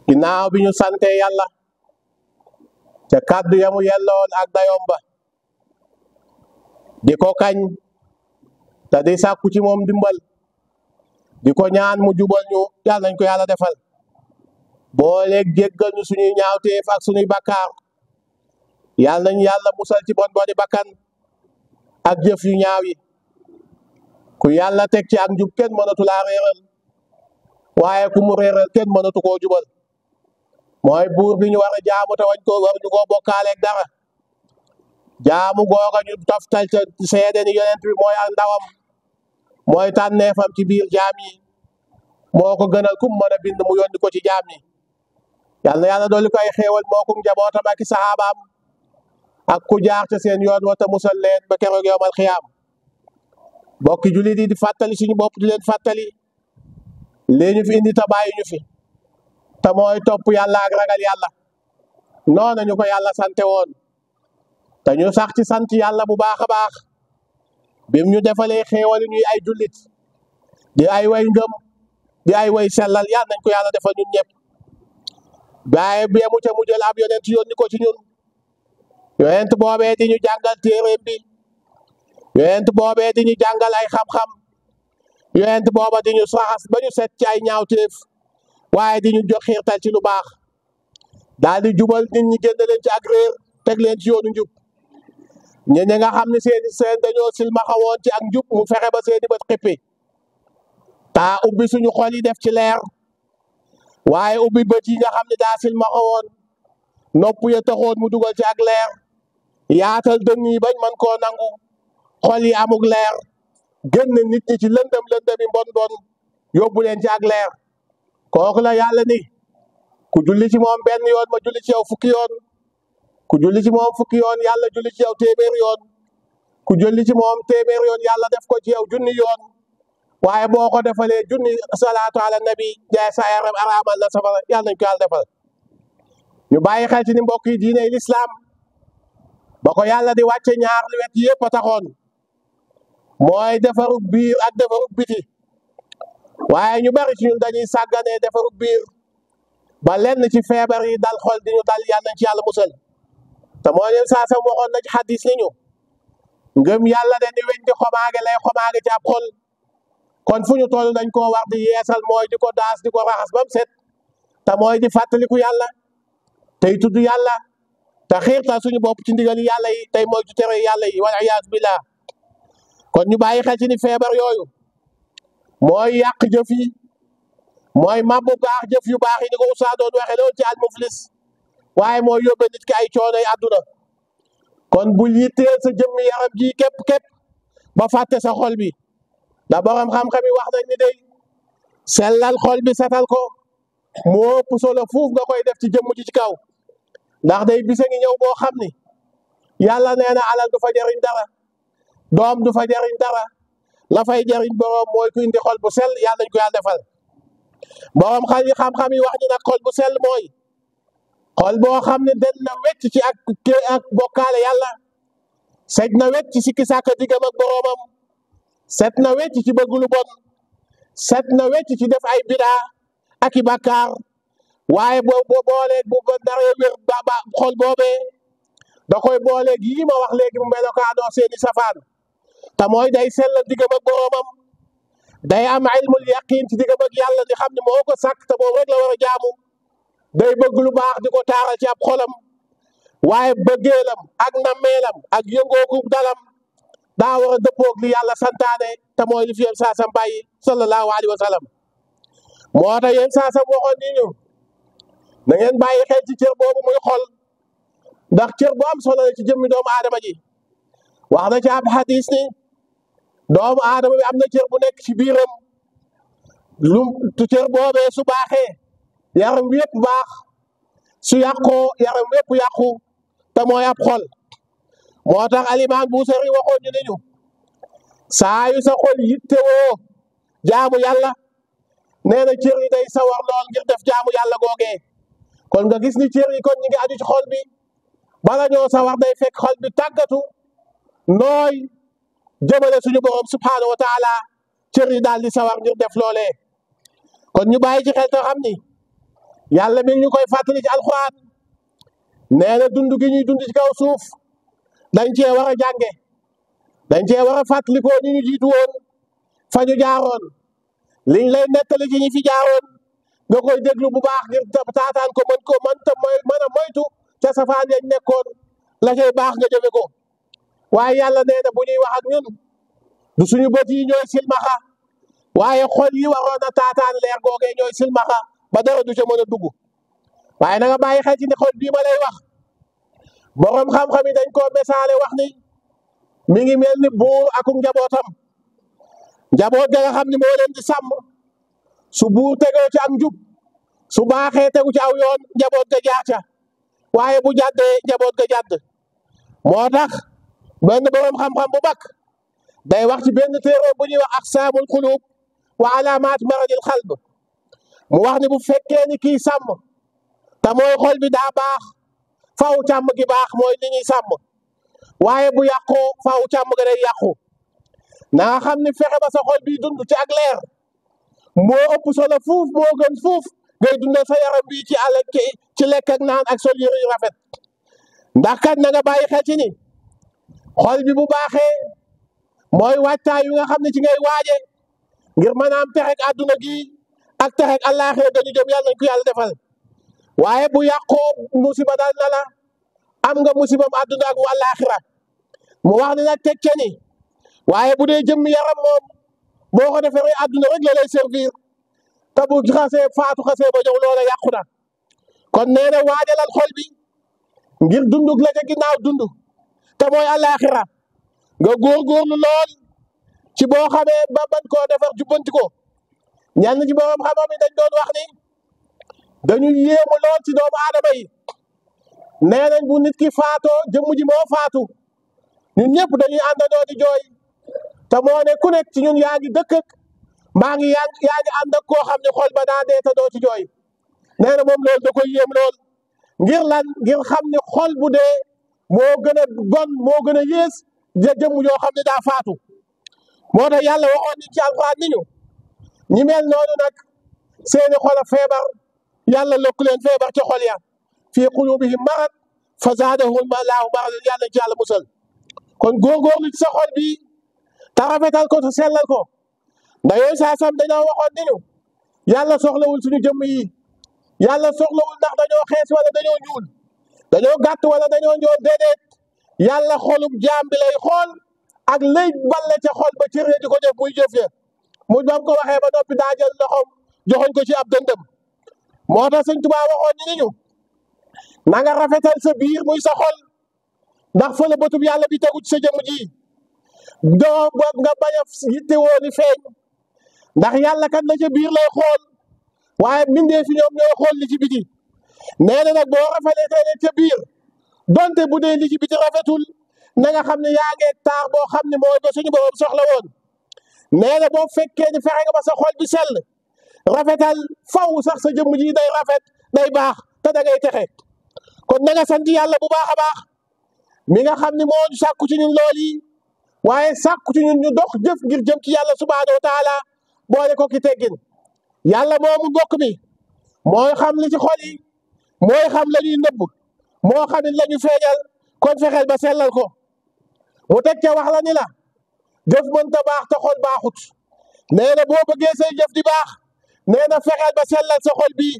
ginnaaw bi ñu sante yàlla ca kàddu yamu yelloon ak dayoom ba di ko kañ te di sàkku ci moom dimbal di ko ñaan mu jubal ñu yàlla nañ ko yàlla defal booleeg jéggal ñu suñuy ñaawteef ak suñuy bakkaar yàlla nañ yàlla musal ci bon boni bakkan ak jëf yu ñaaw yi ku yàlla teg ci ak njub kenn mënatu laa réeral waaye ku mu réeral kenn mënatu koo jubal mooy buur bi ñu war a jaamu te wañ ko war ñu koo bokkaaleeg dara jaamu googa ñu toftal ca seede ni yonent bi mooy ak ndawam mooy tànneefam ci biir jaam yi moo ko gënal kum mën a bind mu yónni ko ci jaam yi yal na yàlla dolli ko ay xéewal moo kum njabootam ak i saxaabaam ak ku jaar ca seen yoon wa te musal leen ba keroog yowmal xiyaam bokki jullit yi di fàttali suñu bopp di leen fàttali lii ñu fi indi te bàyyi ñu fi te mooy topp yàlla ak ragal yàlla noonu ñu ko yàlla sante woon te ñu sax ci sant yàlla bu baax a baax bim ñu defalee xéewali ñuy ay jullit di ay way ngëm di ay way sellal yàlla nañ ko yàlla defal ñun ñëpp baaye beemu ca mu jël ab yonent yónni ko ci ñun yonent boobee di ñu jàngal téeréem bi yonent boobee di ñu jàngal ay xam-xam yonent booba di ñu saxas ba ñu set ci ay ñaawteef waaye di ñu jox xiirtal ci lu baax daal di jubal nit ñi génn leen ci ak réer teg leen ci yoonu njub ñi nga xam ne seeni seen dañoo silmaxa woon ci ak njub mu fexe ba seeni bët xippi taa ubbi suñu xol yi def ci leer waaye ubbi bët yi nga xam ne daa silmaxa woon nopp ya taxoon mu dugal ci ak leer yaatal dënn yi bañ man koo nangu xol yi amuk leer génn nit ñi ci lëndëm lëndëmi mbon mbon yóbbu leen ci ak leer kooku la yàlla ni ku julli ci moom benn yoon ma julli ci yow fukki yoon ku julli ci moom fukki yoon yàlla julli ci yow téeméer yoon ku julli ci moom téeméer yoon yàlla def ko ci yow junni yoon waaye boo ko defalee junni salaatu ala nabi jaay sa yaram araamal na safara yàlla nañ ko yàlla defal ñu bàyyi xel ci ni mbokk yi diine lislaam ba ko yàlla di wàcce ñaar li wet yëpp a taxoon mooy defarug biir ak defarug biti waaye ñu bari ci ñun dañuy sàgganee defarug biir ba lenn ci feebar yi dal xol di ñu dal yàlla nañ ci yàlla musal te moo leen saa sam waxoon na ci xadis ni ñu ngëm yàlla de ni weñ di xomaage lay xomaage ci ab xol kon fu ñu toll dañ koo war di yeesal mooy di ko daas di ko raxas ba mu set te mooy di fàttaliku yàlla tey tudd yàlla te xiirtal suñu bopp ci ndigali yàlla yi tey mooy ci tere yàlla yi wal iyaas billah kon ñu bàyyi xel ci ni feebar yooyu mooy yàq jëf yi mooy mabbu baax jëf yu baax yi ni ko Oustaz doon waxee loolu ci al muflis waaye mooy yóbbe nit ki ay coonoy àdduna kon bul yitteel sa jëmmi yaram ji képp ba fàtte sa xol bi da borom xam-xam yi wax nañ ni day sellal xol bi setal ko moo ëpp solo fuuf nga koy def ci jëmm ji ci kaw ndax day bisa ngi ñëw boo xam ni yàlla nee na alal du fa jariñ dara doom du fa jariñ dara la fay jariñ borom mooy ku indi xol bu sell yàlla nañ ko yàlla defal borom xam-xam yi wax ñu nag xol bu sell mooy xol boo xam ne den na wecc ci ak bokkaale yàlla sej na wecc ci sikki sàkka diggam ak boromam set na wecc ci bëgg lu bon set na wecc ci def ay bidaa ak i bàkkaar waaye boo booleeg bu ba daree wér ba xol boobee da koy booleeg yii ma wax léegi mu melokaanoo seeni safaan te mooy day sellal diggam ak boromam day am ilmul yaqin ci diggam ak yàlla di xam ne moo ko sàkk te moom rek la war a jaamu day bëgg lu baax di ko taaral ci ab xolam waaye bëggeelam ak nammeelam ak yëngooku dalam daa war a dëppoog li yàlla santaane te mooy li fi yéen saasam bàyyi sallallahu alayhi wa sallam moo tax yéen saasam waxoon ni ñu na ngeen bàyyi xel ci cër boobu muy xol ndax cër bu am solo la ci jëmmi doomu aadama ji wax na ci ab hadis ni doomu aadama bi am na cër bu nekk ci biiram lu cër boobee su baaxee yaram wi yëpp baax su yàqoo yaram wi yëpp yàqu te mooy ab xol moo tax alimaan Buusiri waxoon ñu ne ñu saa yu sa xol yittewoo jaamu yàlla nee na cër yi day sawar lool ngir def jaamu yàlla googee kon nga gis ni cër yi kon ñi ngi aju ci xol bi bala ñoo sawar day fekk xol bi tàggatu nooy jëmale suñu borom subhaanahu wa taala cër yi daal di sawar ngir def loolee kon ñu bàyyi ci xel te xam ni yàlla mi ñu koy fàttali ci alxuraan nee na dund gi ñuy dund ci kaw suuf dañ cee war a jànge dañ cee war a fàttalikoo ni ñu jiitu woon fa ñu jaaroon liñ lay nettali ci ñi fi jaaroon nga koy déglu bu baax ngir taataan ko mën a moytu ca safaan yañ nekkoon la cay baax nga jëfe ko waaye yàlla nee na bu ñuy wax ak ñun du suñu bët yi ñooy silmaxa waaye xol yi waroon a taataan leer googee ñooy silmaxa ba dara du ca mën a dugg waaye na nga bàyyi xel ci ni xol bii ma lay wax borom xam-xam yi dañ koo misaale wax ni mi ngi mel ni buur akum njabootam njaboot ga nga xam ni moo leen di sàmm su buur tegoo ci ak njub su baaxee tegu ci aw yoon njaboot ga jaar ca waaye bu jàddee njaboot ga jàdd moo tax benn borom xam-xam bu mag day wax ci benn téere bu ñuy wax aqsaamul quluub wa alaamaat maradil qalb mu wax ni bu fekkee ni kii sàmm te mooy xol bi daa baax faaw càmm gi baax mooy li ñuy sàmm waaye bu yàqoo faaw càmm ga day yàqu na nga xam ni fexe ba sa xol bi dund ci ak leer moo ëpp solo fuuf moo gën fuuf ngay dundal sa yaram bi ci lekk ak naan ak sol yëre yu rafet ndax kat na nga bàyyi xel ci ni xol bi bu baaxee mooy waajtaay yu nga xam ne ci ngay waaje ngir mën a am texeg àdduna gi ak texeg àllaaxira dañu jëm yàlla nañ ko yàlla defal waaye bu yàqoo musiba dal na la am nga musibam àdduna ak bu àllaaxira mu wax ne nag teg ni waaye bu dee jëmm yaram moom boo ko defee rek àdduna rek la lay servir te bu xasee faatu xasee ba ñëw loola yàqu na kon nee na waajalal xol bi ngir dunduk la ca ginnaaw dund te mooy àllaaxira nga góorgóorlu lool ci boo xamee ba ban koo defar jubbanti ko ñenn ci borom xam-xam yi dañ doon wax ni dañu yéemu lool ci doomu aadama yi nee nañ bu nit ki faatoo jëmm ji moo faatu ñun ñëpp dañuy àndandoo di jooy te moo ne ku nekk ci ñun yaa ngi dëkk ak maa ngi yaa ngi ànd ak koo xam ne xol ba daa dee te doo ci jooy nee na moom loolu da koy yéem lool ngir lan ngir xam ne xol bu dee moo gën a bon moo gën a yées jëmm yoo xam ne daa faatu moo tax yàlla waxoon ni ci alxuraan ni ñu ñi mel noonu nag seeni xol a feebar yàlla lokk leen feebar ci xol ya fii qulubihim marad fa zaadahum laahu maradan yàlla ci yàlla musal kon góorgóorlu ci sa xol bi te rafetal ko te sellal ko ndax yooyu saa sam dañoo waxoon ni ñu yàlla soxlawul suñu jëmm yi yàlla soxlawul ndax dañoo xees wala dañoo ñuul dañoo gàtt wala dañoo njool déedéet yàlla xolub jaam bi lay xool ak lay balle ca xol ba cër di ko def muy jëf ya mu bam ko waxee ba noppi daa jël loxoom joxoñ ko ci ab dëndëm moo tax Sëñ Tuubaa waxoon ni ñu na nga rafetal sa biir muy sa xol ndax fa la bëtub yàlla bi tegu ci sa jëmm ji doo boog nga bañ a yittewoo li feeñ ndax yàlla kat la ca biir lay xool waaye mbindee fi ñoom ñooy xool li ci biti nee na nag boo rafetee ne ca biir donte bu dee li ci biti rafetul na nga xam ne yaa ngi taar boo xam ne mooy ba suñu borom soxla woon nee na boo fekkee ni fexe nga ba sa xol bi sell rafetal faw sax sa jëmm ji day rafet day baax te da ngay texe kon na nga sant yàlla bu baax a baax mi nga xam ne moo sàkku ci ñun lool yi waaye sàkku ci ñun ñu dox jëf ngir jëm ci yàlla subhaanahu wa taala boole ko ki teggin yàlla moomu mbokk mi mooy xam li ci xol yi mooy xam la ñuy nëbb moo xam it la ñu feeñal kon fexeel ba sellal ko mu teg ca wax la ni la jëf mënta baax te xol baaxut nee na boo bëggee say jëf di baax nee na fexeel ba sellal sa xol bii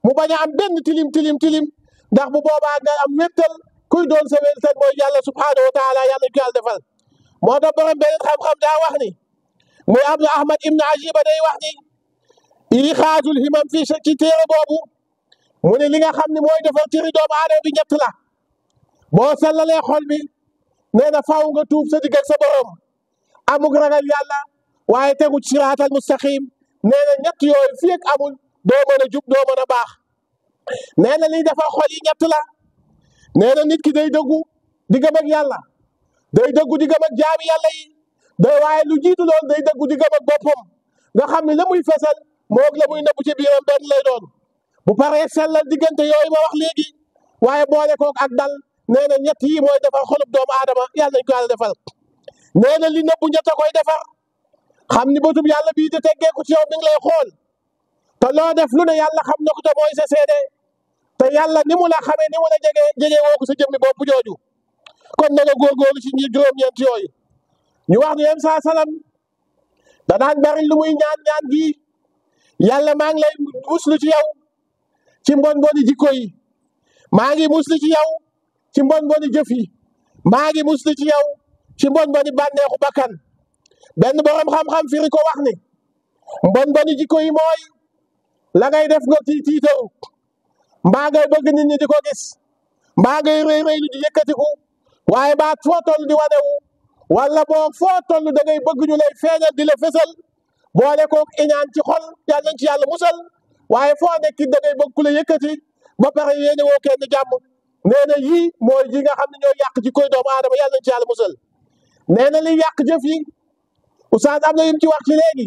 mu bañ a am benn tilim ndax bu boobaa nga am wéttal kuy doon sa wéttal mooy yàlla subhaanahu wa taala yàlla ñu ko yàlla defal moo tax borom beneen xam-xam daa wax ni muy Abdou Ahmad ibn Ajiba day wax ni ixaazul himam fii ci téere boobu mu ne li nga xam ne mooy defar cëri doomu aadama bi ñett la boo sellalee xol bi nee na faaw nga tuub sa digg ak sa borom amug ragal yàlla waaye tegu ci siraatal mustaqim nee na ñett yooyu fii ak amul doo mën a jub doo mën a baax nee na liy defar xol yi ñett la nee na nit ki day dëggu diggam ak yàlla day dëggu diggam ak jaami yàlla yi day waaye lu jiitu loolu day dëggu diggam ak boppam nga xam ne la muy fesal moog la muy nëbbu ci biiram benn lay doon bu paree sellal diggante yooyu ma wax léegi waaye boole koog ak dal nee na ñett yi mooy defar xolub doomu aadama yàlla nañ ko yàlla defal nee na li nëbbu ñett a koy defar xam ni bëtub yàlla bii di teggeeku ci yow mi ngi lay xool te loo def lu ne yàlla xam na ko te mooy sa seede te yàlla ni mu la xamee ni mu la jege woo ko sa jëmmi bopp jooju kon na nga góorgóorlu ci ñi juróom-ñeent yooyu ñu wax ni yem saa salam danaan bari lu muy ñaan gi yàlla maa ngi lay muslu ci yow ci mbon mboni jikko yi maa ngi muslu ci yow ci mbon mboni jëf yi maa ngi muslu ci yow ci mbon mboni bànneexu bakkan benn borom xam-xam firi ko wax ni mbon mboni jikko yi mooy la ngay def nga tiitaru mbaa ngay bëgg nit ñi di ko gis mbaa ngay rëy rëylu di yëkkatiku waaye baat foo toll di wanewu wala boo foo toll da ngay bëgg ñu lay feeñal di la fësal boole kook iñaan ci xol yàlla nañ ci yàlla musal waaye foo nekk da ngay bëgg ku la yëkkati ba pare yéene woo kenn jàmm nee na yii mooy yi nga xam ne ñooy yàq ci koy doomu aadama yàlla nañ ci yàlla musal nee na li yàq jëf yi oustaz am na yim ci wax ci léegi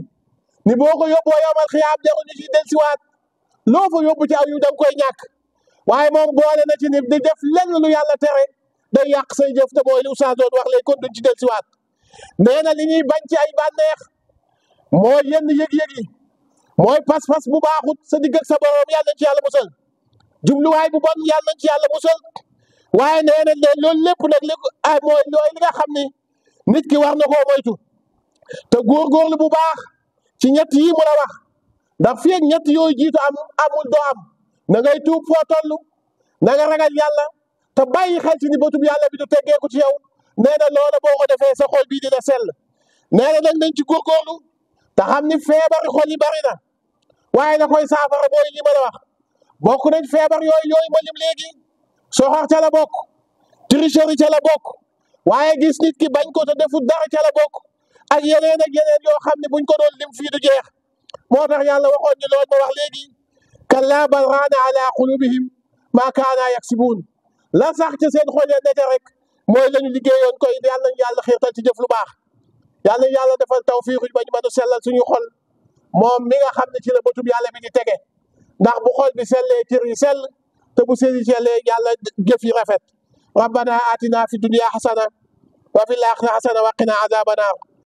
ni boo ko yóbboo yowmal xiyaam de ñu ci delsiwaat loo fa yóbbu ci aw yu da nga koy ñàkk waaye moom boole na ci ni di def lenn lu yàlla tere day yàq say jëf te mooy li oustaz doon wax léegi kon duñ ci delsiwaat nee na li ñuy bañ ci ay bànneex mooy yenn yëg-yëg yi mooy pas-pas bu baaxut sa digg ak sa borom yàlla nañ ci yàlla musal jubluwaay bu bon yàlla nañ ci yàlla musal waaye nee na loolu lépp nag li mooy looy li nga xam ni nit ki war na koo moytu te góorgóorlu bu baax ci ñett yi mu la wax ndax fii ak ñett yooyu jiitu amul doo am na ngay tuub foo toll na nga ragal yàlla te bàyyi xel ci ni bëtub yàlla bi du teggeeku ci yow nee na loola boo ko defee sa xol bii dina sell nee na nag nañ ci góorgóorlu te xam ni feebari xol yi bari na waaye na koy saafara mooy li ma la wax bokk nañ feebar yooyu ma lim léegi soxor ca la bokk tricherie ca la bokk waaye gis nit ki bañ ko te defut dara ca la bokk ak yeneen yoo xam ne buñ ko doon lim fii du jeex moo tax yàlla waxoon ñu loolu ma wax léegi kallaa bal raana ala qulubihim maa kaanaa yaksibuun la sax ca seen xol ya nete rek mooy la ñu liggéeyoon koy yàlla nañu yàlla xiirtal ci jëf lu baax yàlla nañu yàlla defal tawfiix ba ñu mën a sellal suñu xol moom mi nga xam ne ci la bëtub yàlla bi di tege ndax bu xol bi sellee cër yi sell te bu seen yi sellee yàlla jëf yi rafet rabbana atina fi dunya xasana wa fil aaxirati xasana wa qina azaaba naar